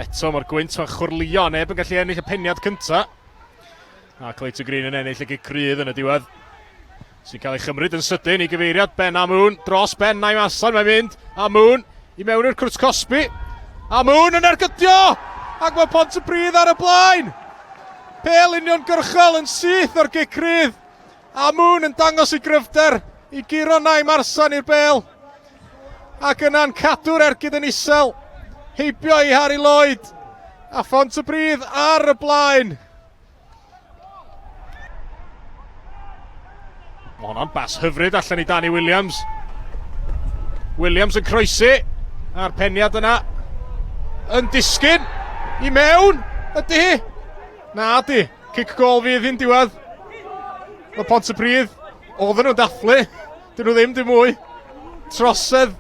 Eto mae'r gwynt mae'n chwyrlio, neb yn gallu ennill y peniad cynta. A Clayton Green yn ennill y gic rydd yn y diwedd. Sy'n cael ei chymryd yn sydyn i gyfeiriad Ben Amoon. Dros Ben Naim Aslan mae'n mynd. Amoon i mewn i'r cwrt cosbi. Amoon yn ergydio! Ac mae Pont y Pridd ar y blaen! Pel uniongyrchol yn syth o'r gic rydd. Amoon yn dangos ei gryfder i guro Naim Arsan i'r bel. Ac yna'n cadw'r ergyd yn isel. Heibio i Harry Lloyd. A Phont y Bridd ar y blaen. Mae hwnna'n bas hyfryd allan i Danny Williams. Williams yn croesi. A'r peniad yna yn disgyn i mewn. Ydy hi? Na di. Cic gol fydd hi'n diwedd. Mae Pont y Pridd, oedden nhw'n dathlu. Dyn nhw ddim dim mwy. Trosedd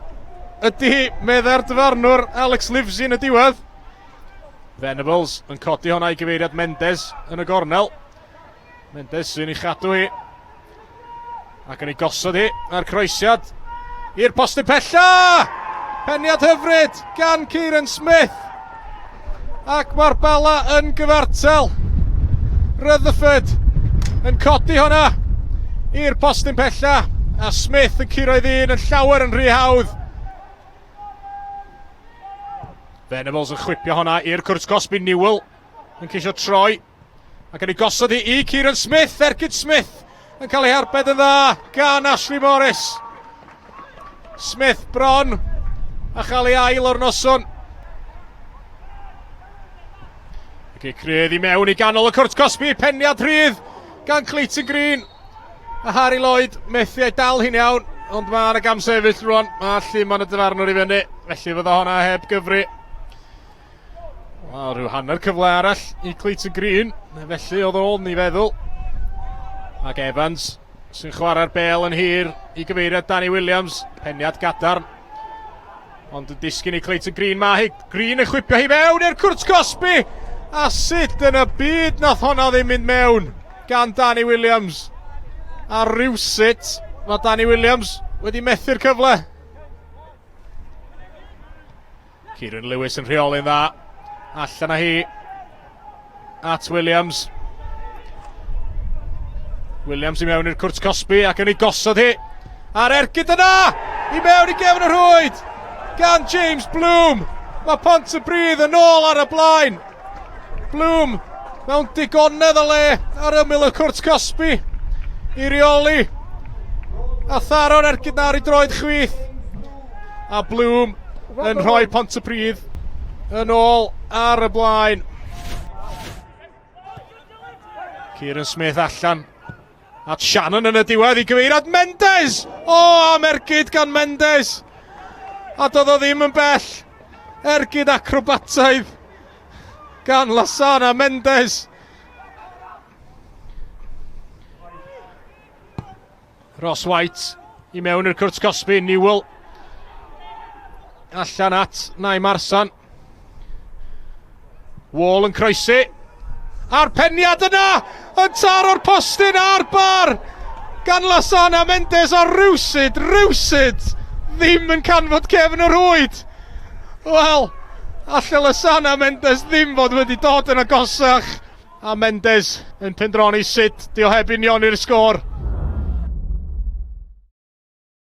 ydy hi, meddai'r dyfarnwr Alex Livesey yn y diwedd. Venables yn codi hwnna i gyfeiriad Mendes yn y gornel. Mendes sy'n ei chadw hi. Ac yn ei gosod hi ar croesiad i'r postyn pella! Peniad hyfryd gan Kieran Smith. Ac mae'r bala yn gyfartal. Rutherford yn codi hwnna i'r postyn pella. A Smith yn curo ei ddyn yn llawer yn rhy hawdd. Venables yn chwipio hwnna i'r cwrt cosbi. Newell yn ceisio troi. Ac yn ei gosod hi i Kieran Smith, ergyd Smith yn cael ei harbed yn dda gan Ashley Morris. Smith bron a chael ei ail o'r noson. Ac ei crydd i mewn i ganol y cwrt cosbi, peniad rhydd gan Clayton Green. A Harry Lloyd methu ei dal hi'n iawn, ond mae yna gam sefyll rwan, mae lluman y dyfarnwr i fyny, felly fydda honna heb gyfri. Wel, rhyw hanner cyfle arall i Clayton Green, felly oedd ôl ni feddwl. Ac Evans sy'n chwarae'r bel yn hir i gyfeiriad Danny Williams, peniad gadarn. Ond yn disgyn i Clayton Green, mae hi Green yn chwipio hi fewn i'r cwrt cosbi! A sut yn y byd nath honna ddim mynd mewn gan Danny Williams? A rhywsut mae Danny Williams wedi methu'r cyfle. Kieran Lewis yn rheoli'n dda. Allan â hi at Williams. Williams i mewn i'r cwrt cosbi ac yn ei gosod hi. A'r ergyd yna! I mewn i gefn y rhwyd! Gan James Bloom! Mae Pont y Bridd yn ôl ar y blaen. Bloom mewn digonedd o le ar ymyl y cwrt cosbi i reoli. A tharo'r ergyd nawr i droed chwith. A Bloom yn rhoi Pontypridd yn ôl ar y blaen. Kieran Smith allan at Shannon yn y diwedd i gyfeiriad Mendes! O, am ergyd gan Mendes! A doedd o ddim yn bell. Ergyd acrobataidd gan Lasana Mendes. Ross White i mewn i'r cwrt cosbi, Newell allan at Naim Arsan. Wall yn croesi. A'r peniad yna yn taro'r postyn a'r bar gan Lasana Mendes a rywsyd, rywsyd ddim yn canfod cefn y rhwyd. Wel, alle Lasana Mendes ddim fod wedi dod yn agosach. A Mendes yn pendroni sut di o heb unioni'r sgôr.